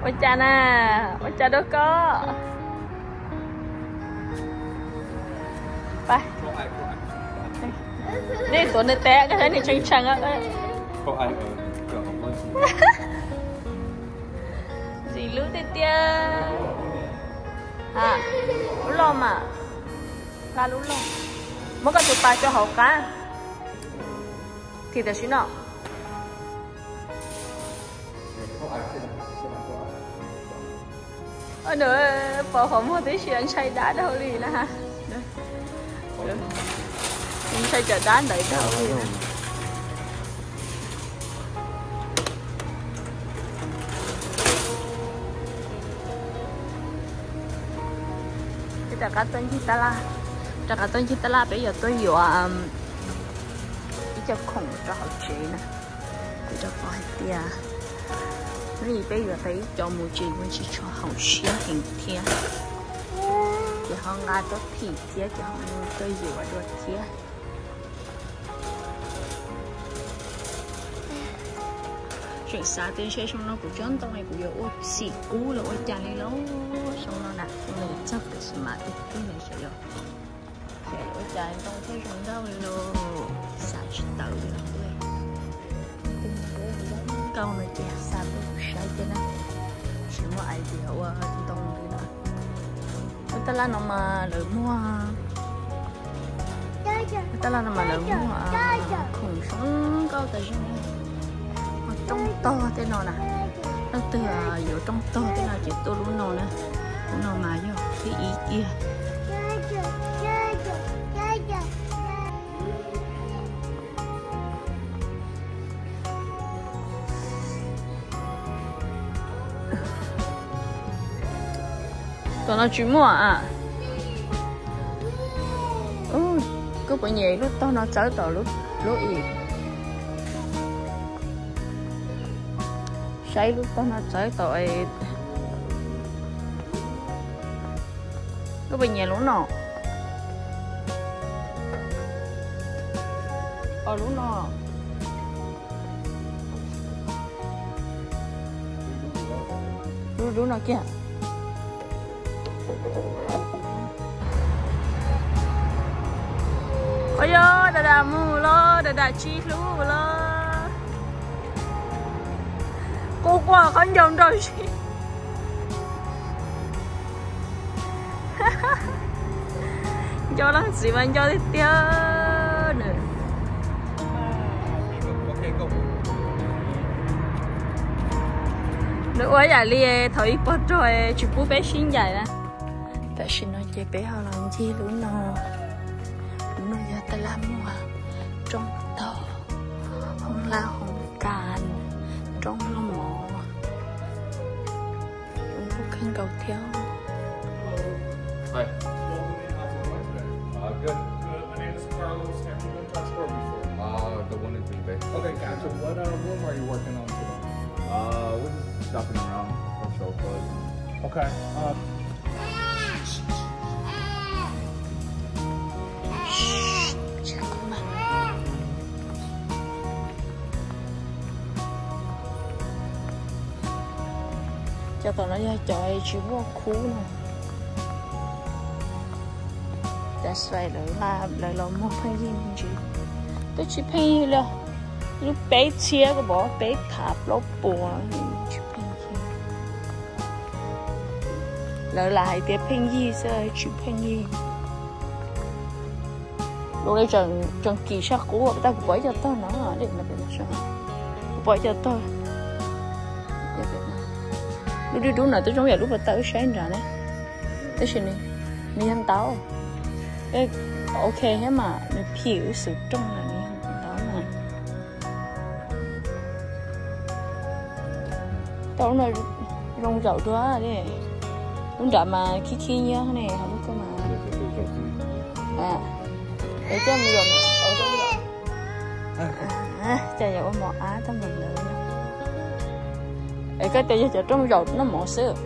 Ua cas na, ua cas dua koj? Nej tuav nws tes, koj saib nws tshee tshee. Ntxim hlub tiag tiag. Lub loj mas, hla lub loj. Muab koj tus pas tso hauv qab. Thim tam sim no. Nws pos qhov muag tib si ntshai dab dhau li na. Ntshai cov dab ntawd dhau li na. Peb rov qab tuaj ncig tab laj, rov qab tuaj ncig tab laj peb yuav tuaj yuav ib co khoom rau hauv tsev na. Kuv rau qhov hais tias hnub ib peb yuav tau ib co mus tsev mus tsis tshua haum siab heev thiab. Ces ho nqa tuaj phim thiab ces ho tuaj yuav dua thiab. Tseem xav tias ntshe xyoo no kuv tsob ntoo kuv yuav ua txim kub los ua cas li lauj. Xyoo no na, xyoo no txog Christmas ib tug na xyov yog ua cas ntoo thiaj zoo nkauj li lauj, xav tsis tawm li lauj. Nkauj no ces xa tuaj kuv saib thiab na, tsis muaj idea ua ntoo li lawm. Lub tab laj no mas lawv muag, lub tab laj no mas lawv muag khoom zoo nkauj tas zog. Muag rooj tog tej no na, leej twg yuav rooj tog tej no ces tuaj lub no na, lub no mas yog thib ib kiag. Tom no tsis muaj a. Koj puas nyiam lub tog no txawb tom lub, lub ib? Saib lub tog no txawb tom. Koj puas nyiam lub no? Os, lub no. Lub, lub no kiag. Ua yog dam dam mus los dam dam tsis hlub los. Qub quaj qhov ncauj nrog si. Nco leej txiv mas nco tiag tiag nws. Nws ua yam li thaum ib pog rog tsis pub peb sib ncaim na. Tam sim no ces peb ho los ncig lub no. Lub no yog tab laj muag, rooj tog, hoob lab hoob kas, roob noj mov. Zoo nkauj kawg nkaus thiab. Hi. Uh, good. Good. My name is Carlos. Have you been to our store before? Uh, the one in Green Bay. Okay, gotcha. What, uh, room are you working on today? Uh, we're just shopping around. That's all, but okay. Um, Cov tom no yog cov tsis muaj khub no. That's why lawv los muag pheej yig me ntsis. Twb tsis pheej yig li, lub peb txhiab koj pom, peb phav plaub puas, tsis pheej yig. Lawv lam hais tias pheej yig xwb tsis pheej yig. Lub no tseem kim sab qub, tab kuv pom ib co tog no, kuv pom ib co tog. Lub dub dub no twb zoo yam lub pas tawm wb saib nrad na, tab sis nws yog ntau. Ok thiab mas nws phim wb xwm rooj na, nws yog ntau mas. Tau lub no zoo zaum dua li. Lub nrad mas khib khib nyiab ne, ho lub koj mas. Es coj mus zaum, coj mus zaum. Cas yog ua mos ab tag npaum ntawd. Es koj tias yog cov rooj zaum noj mov xwb.